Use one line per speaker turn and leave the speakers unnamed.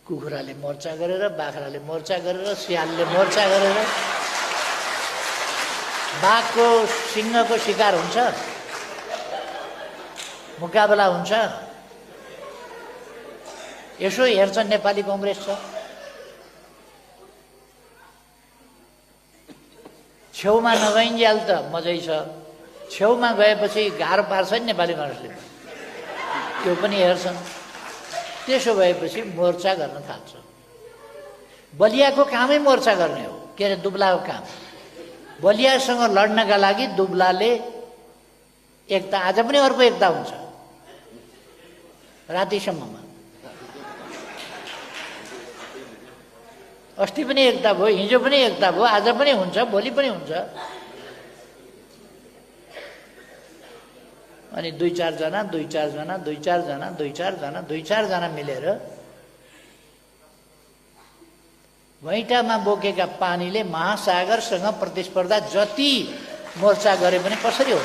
कुखुराले मोर्चा गरेर, बाख्राले मोर्चा गरेर, स्यालले मोर्चा गरेर बाघको सिंहको शिकार हुन्छ, मुकाबला हुन्छ। यसो हेर्छन् नेपाली कङ्ग्रेस छ, छेउमा नगइन्जेल त मजै छ, छेउमा गएपछि गाह्रो पार्छ नि नेपाली कङ्ग्रेसले, त्यो पनि हेर्छन्। त्यसो भएपछि मोर्चा गर्न थाल्छ। बलियाको कामै मोर्चा गर्ने हो, के अरे दुब्लाको काम। बलियासँग लड्नका लागि दुब्लाले एकता, आज पनि अर्को एकता हुन्छ रातिसम्ममा। अस्ति पनि एकता भयो, हिजो पनि एकता भयो, आज पनि हुन्छ, भोलि पनि हुन्छ। अनि दुई चार जना मिलेर भैँटामा बोकेका पानीले महासागरसँग प्रतिस्पर्धा जति मोर्चा गरे पनि कसरी हो?